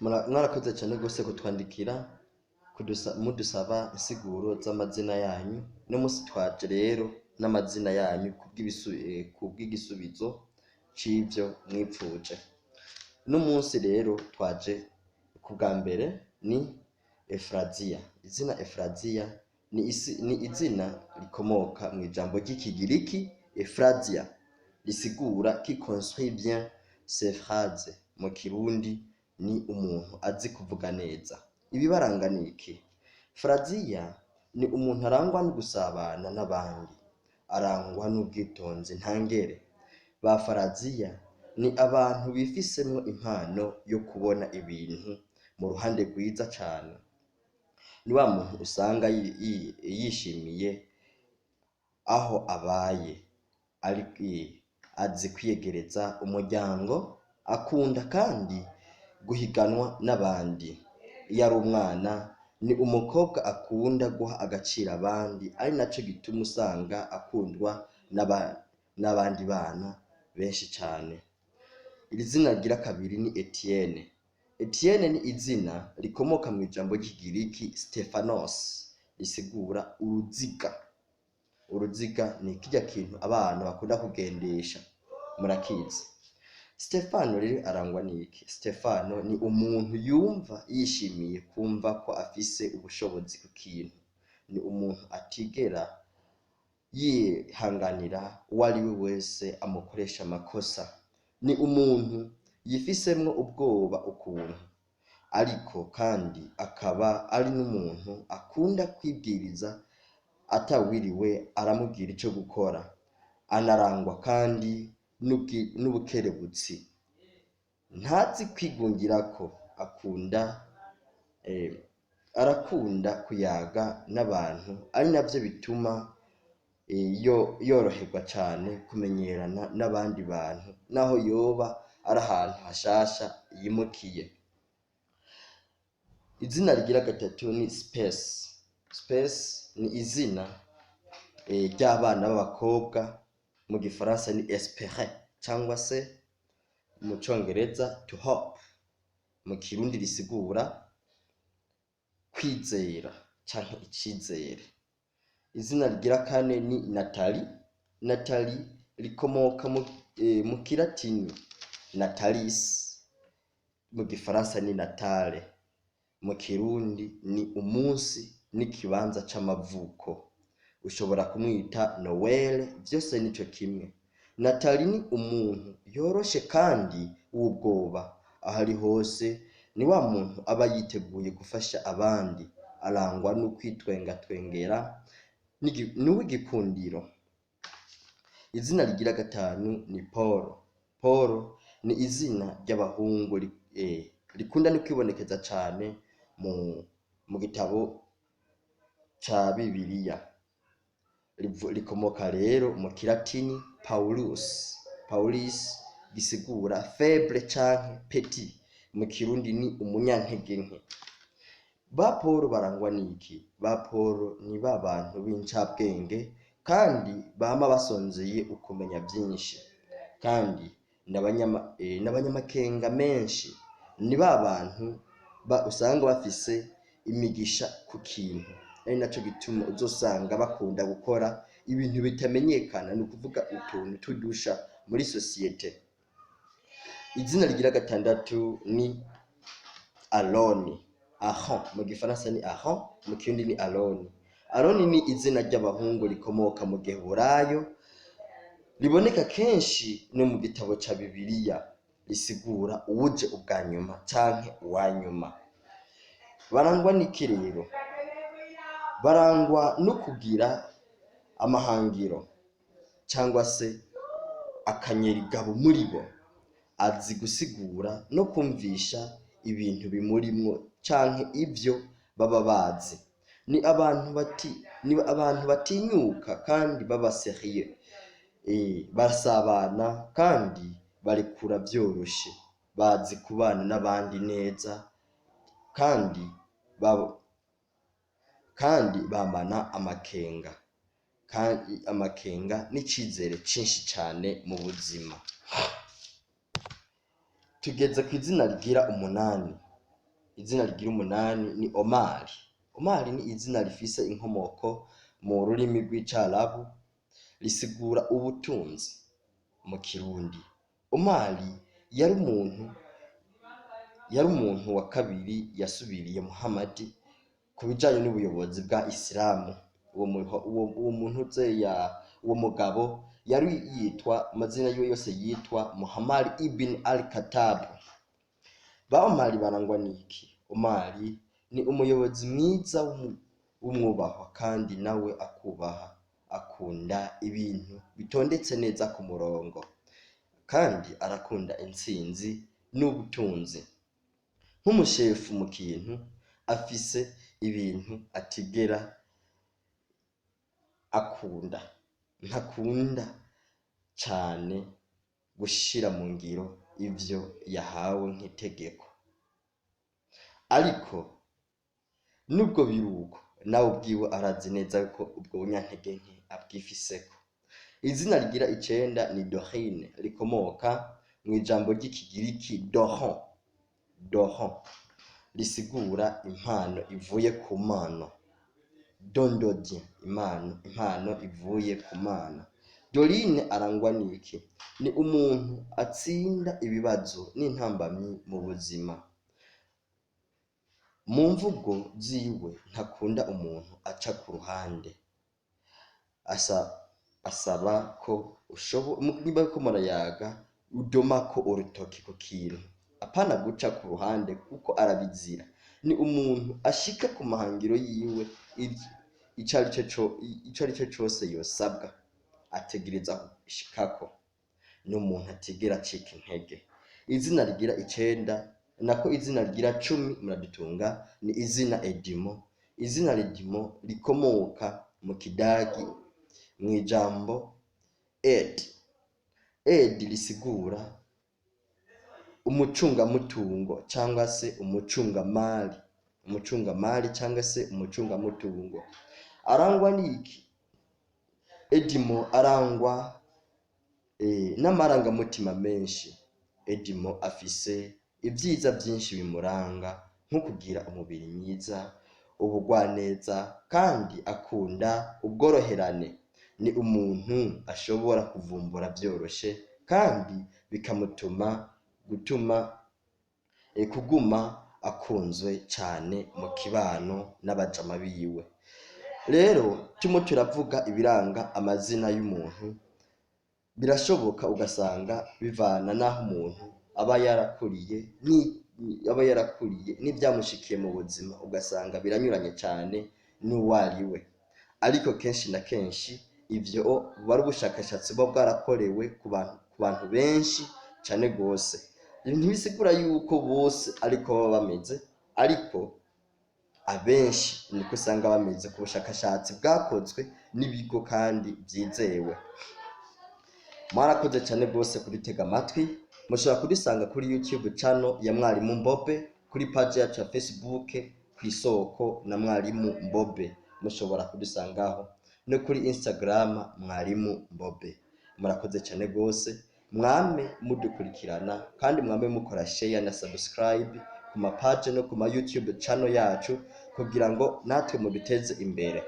Mwarakoze cyane rwose kutwandikira mudusaba insiguro z'amazina yanyu. Uno munsi twaje rero n'amazina yanyu kubw'igisubizo c'ivyo mwipfuje. Uno munsi rero twaje ku bwa mbere ni Efraziya. Izina Efraziya ni izina rikomoka mu ijambo ry'Ikigiriki Efradia, risigura "qui construit bien ses phrases". Mu Kirundi ni umuntu azi kuvuga neza. Ibibaranga ni iki? Fraziya ni umuntu arangwa no gusabana n'abandi, arangwa n'ubwitonzi ntangere. Ba Faraziya ni abantu bifisemwo impano yo kubona ibintu mu ruhande rwiza cane. Ni wa muntu usanga yishimiye aho abaye, azi kwiyegereza umuryango, akunda kandi guhiganwa n'abandi. Iyo ari umwana, ni umukobwa akunda guha agaciro abandi, ari naco gituma usanga akundwa n'abandi bana benshi cane. Iri zina rigira kabiri ni Etienne. Etienne ni izina rikomoka mu ijambo ry'Ikigiriki Stephanos, risigura uruziga. Uruziga ni kirya kintu abana bakunda kugendesha, murakizi. Stefano rero arangwa n'iki? Stefano ni umuntu yumva yishimiye kumva ko afise ubushobozi ku kintu. Ni umuntu atigera yihanganira uwo ari we wese amukoresha amakosa. Ni umuntu yifisemwo ubwoba ukuntu, ariko kandi akaba ari n'umuntu akunda kwibwiriza atawiriwe aramubwira ico gukora. Anarangwa kandi n'ubukerebutsi. Ntazi kwigungirako, akunda arakunda kuyaga n'abantu, ari navyo bituma yoroherwa cane kumenyerana n'abandi bantu, naho yoba ari ahantu hashasha yimukiye. Izina rigira gatatu ni Space. Space ni izina ry'abana b'abakobwa. Mu Gifaransa ni espérer cyangwa se mu Congereza to hope. Mu Kirundi risigura kwizera canke icizere. Izina rigira kane ni Natali. Natali rikomoka mu Kilatini natalis, mu Gifaransa ni natale. Mu Kirundi ni umunsi n'ikibanza c'amavuko. Ushobora kumwita Noel, vyose nico kimwe. Natali ni umuntu yoroshe kandi w'ubwoba. Aho ari hose ni wa muntu aba yiteguye gufasha abandi, arangwa no kwitwengatwengera, n'uw'igikundiro. Izina rigira gatanu ni Paul. Paul ni izina ry'abahungu rikunda no kwibonekeza cane mu gitabo ca Bibiliya. Rikomoka rero mu Kilatini Paulus, Paulis, gisigura faible canke petit. Mu Kirundi ni umunyantege nke. Ba Paul barangwa n'iki? Ba Paul ni ba bantu b'incabwenge kandi bama basonzeye ukumenya vyinshi, kandi n'abanyamakenga menshi. Ni ba bantu usanga bafise imigisha ku kintu, ari naco gituma uzosanga bakunda gukora ibintu bitamenyekana, ni ukuvuga utuntu tudusha muri sosiyete. Izina rigira gatandatu ni Aroni, Aron. Mu Gifaransa ni Aron, mu Kirundi ni Aroni. Aroni ni izina ry'abahungu rikomoka mu Giheburayo, riboneka kenshi no mu gitabo ca Bibiliya, risigura uwuje ubwa nyuma canke uwanyuma. Barangwa n'iki rero? Barangwa no kugira amahangiro cyangwa se akanyerigabo muri bo. Azi gusigura no kumvisha ibintu bimurimwo canke ivyo baba bazi. Ni abantu batinyuka kandi baba sérieux. Barasabana kandi barekura vyoroshe. Bazi kubana n'abandi neza kandi bamana amakenga, kandi amakenga n'icizere cinshi cane mu buzima. Tugeze ku izina rigira umunani. Izina rigira umunani ni Omari. Omari ni izina rifise inkomoko mu rurimi rw'Icarabu, risigura ubutunzi mu Kirundi. Omari yari umuntu wa kabiri yasubiriye Muhamadi ku bijanye n'ubuyobozi bwa Isilamu. Uwo muntu ze ya uwo mugabo yari yitwa, amazina yiwe yose yitwa Muhammad ibn al-Khattab. Ba Omari barangwa n'iki? Omari ni umuyobozi mwiza w'umwubahwa kandi nawe akubaha, akunda ibintu bitondetse neza ku murongo, kandi arakunda intsinzi n'ubutunzi. Nk'umushefu mu kintu, afise ibintu atigera akunda, ntakunda cane gushira mu ngiro ivyo yahawe nk'itegeko. Ariko nubwo biruko, nawe ubwiwe arazi neza ko ubwo bunyantege nke abwifiseko. Izina rigira icenda ni Dorine, rikomoka mw'ijambo ry'Ikigiriki doron, doron risigura impano ivuye ku Mana, don de Dieu, impano ivuye ku Mana. Dorine arangwa n'iki? Ni umuntu atsinda ibibazo n'intambamyi mu buzima. Mu mvugo ziwe, ntakunda umuntu aca ku ruhande, asaba ko niba uriko murayaga udomako urutoki ku kintu, apana guca ku ruhande, kuko arabizira. Ni umuntu ashika ku mahangiro yiwe, ico arico cose yosabwa ategereza gushikako. Ni umuntu atigera acika intege. Izina rigira icenda, nako izina rigira 10, muradutunga, ni izina Edimo. Izina Edimo rikomoka mu Kidagi mw'ijambo ed, ed risigura umucungamutungo cyangwa se umucungamari, umucungamari cyangwa se umucungamutungo. Arangwa n'iki? Edimo arangwa n'amarangamutima menshi. Edimo afise ibyiza byinshi bimuranga, nko kugira umubiri mwiza, ubugwaneza, kandi akunda ubworoherane. Ni umuntu ashobora kuvumbura byoroshe kandi bikamutuma gutuma kuguma akunzwe cyane mu kibano n'abajama biwe. Rero turimo turavuga ibiranga amazina y'umuntu, birashoboka ugasanga bivana n'aho umuntu aba yarakuriye, aba yarakuriye n'ibyamushikiye mu buzima, ugasanga biranyuranye cyane n'uwo ari we. Ariko kenshi na kenshi ivyo buba ari ubushakashatsi buba bwarakorewe ku bantu benshi cane gose. Ntibisigura yuko bose ariko baba bameze, ariko abenshi niko usanga bameze ku bushakashatsi bwakozwe n'ibigo kandi vyizewe. Mwarakoze cyane rwose kudutega amatwi. Mushobora kudusanga kuri YouTube channel ya Mwarimu Mbobe, kuri page yacu ya Facebook ku Isoko na Mwarimu Mbobe, mushobora kudusangaho no kuri Instagram Mwarimu Mbobe. Murakoze cyane rwose, mwame mudukurikirana kandi mwame mukora share na subscribe ku ma page no ku ma YouTube channel yacu kugira ngo natwe muduteze imbere.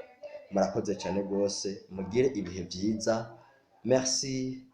Murakoze cyane rwose, mugire ibihe byiza. Merci.